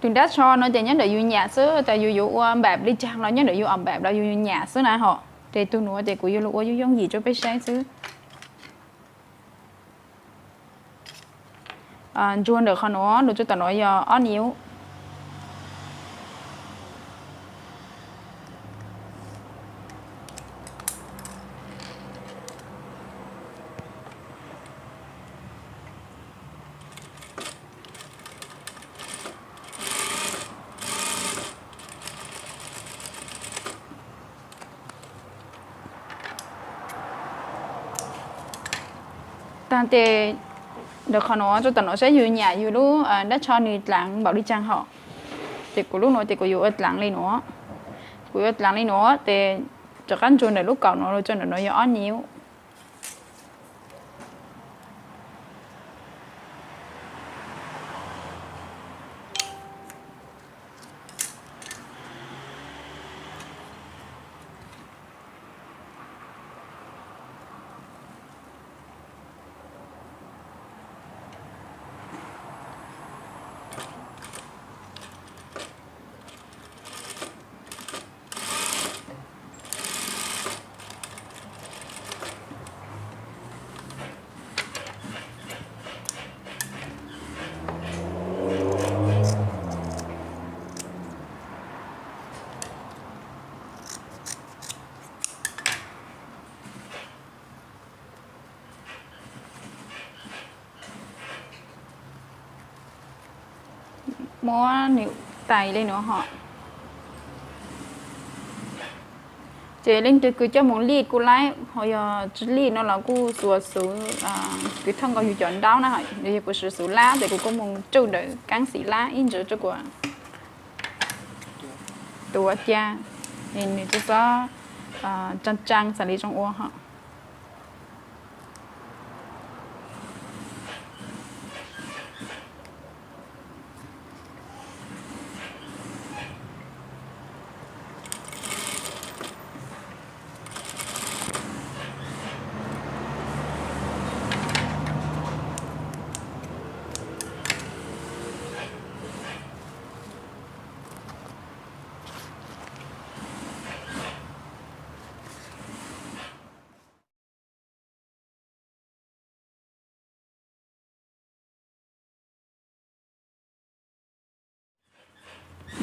Tus dab tsho no ces nyob ntawm yus nyam xwb, tas yus yuav ua npam li caag los nyob ntawm yus om npam los yus nyam xwb na hom. Ces tus nuav ces kuv yuav lug ua yooj yooj yim rua peb saib xwb. Ntsuag ntawm qhov nuav lug tsuas tom nuav yog ob niv. Taag tes ntawm qhov nuav tsuas tom nuav saib yus nyam yus lub dab tsho nws dlaav npaum li caag hom. Ces kuv lub nuav ces kuv yuav ua dlaav li nuav. Kuv yuav ua dlaav li nuav tes rov qab ntsuag ntawm lub kaum nuav lug tsuas ntawm nuav yog ob niv. Muab nws tais li nuav hom. Ces leej twg kws coj moog lij kuj laib, ho yog tsi lij no los kuj xuas xuv, kws thauj nkaus yug cov ntaub na, yog kuv siv xuv lab tes kuv kuj moog tsuj ntawm kaab xim lab ib ntsis rua kuas tuav ca, nws tsi txhob tsaa tsaa xaav li zoo ua hom.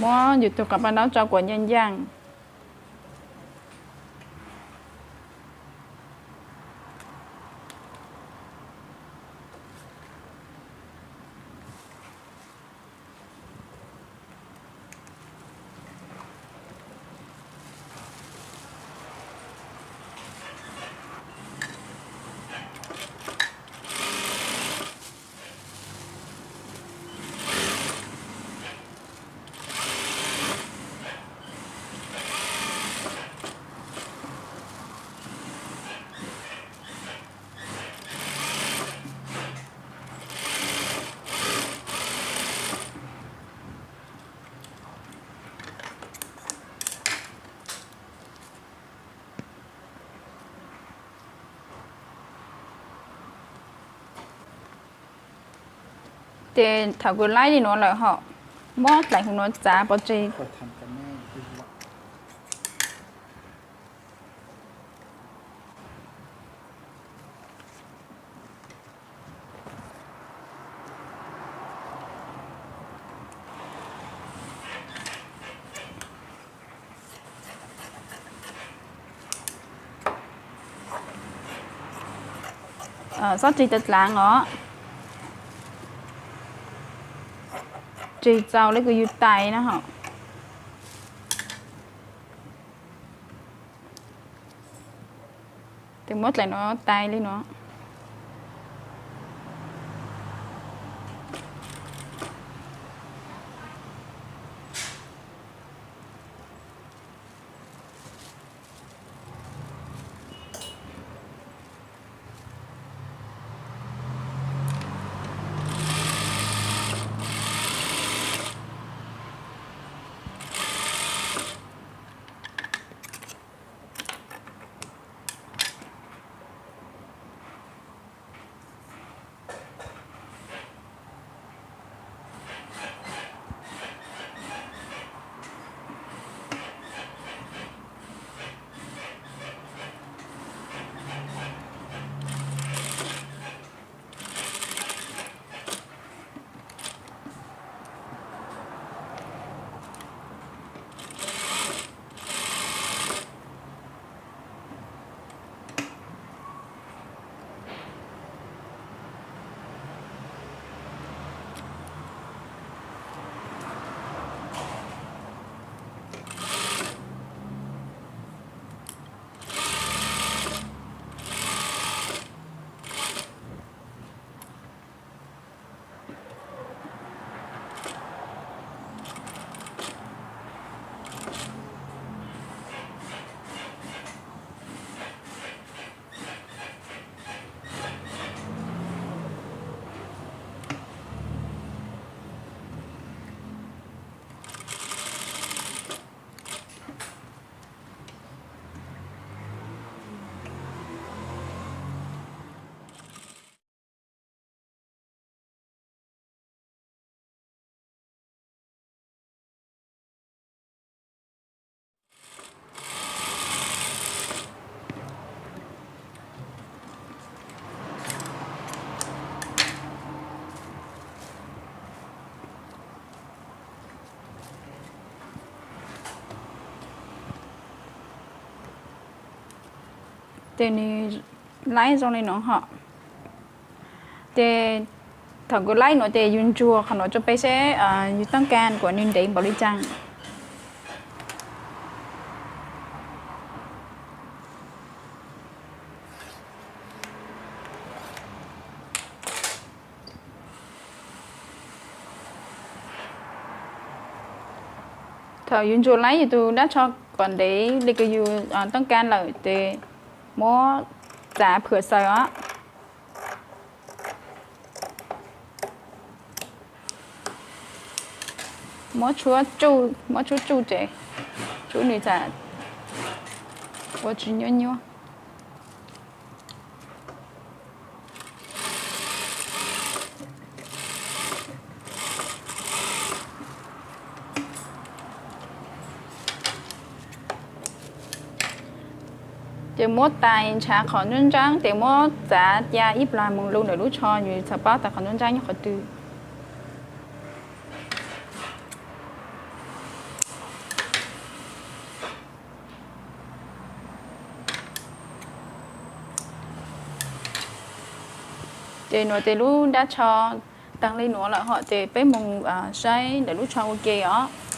Muab yus tug quav paj ntaub tso kuas ncaaj ncaaj. Ces thaum kws laib li nuav lawm hom, muab dlaim huv nuav txav pov tseg. Xob tseg tau dlaav os, tseg txaus le kws yus tais na hom. Tes muab dlaim nuav tais li nuav. Ces nws laib zoo li no hos. Ces thaum kws laib nuav ces yug ntsuag qhov nuav rua peb seb yug taab kas kuas nws ntev npaum li caag. Thaum yug ntsuag laib yug tug dab tsho kom ntev le kws yug taab kas lawm ces muab txav phwm xaws os. Muab tshuab, muab tshuab tsuj ces tshuab nws txawm ua tsis nyuab nyuab. Ces muab tais ntshav qhov ntsuab ntsaab ces muab txav ca ib plag moog lug ntawm lub tsho, yus txhaj paub tas qhov ntsuab ntsaab nyob qhov twg. Ces nuav ces lub dab tsho taag le nuav lawm hos ces peb moog saib ntawm lub tsho ua ke os.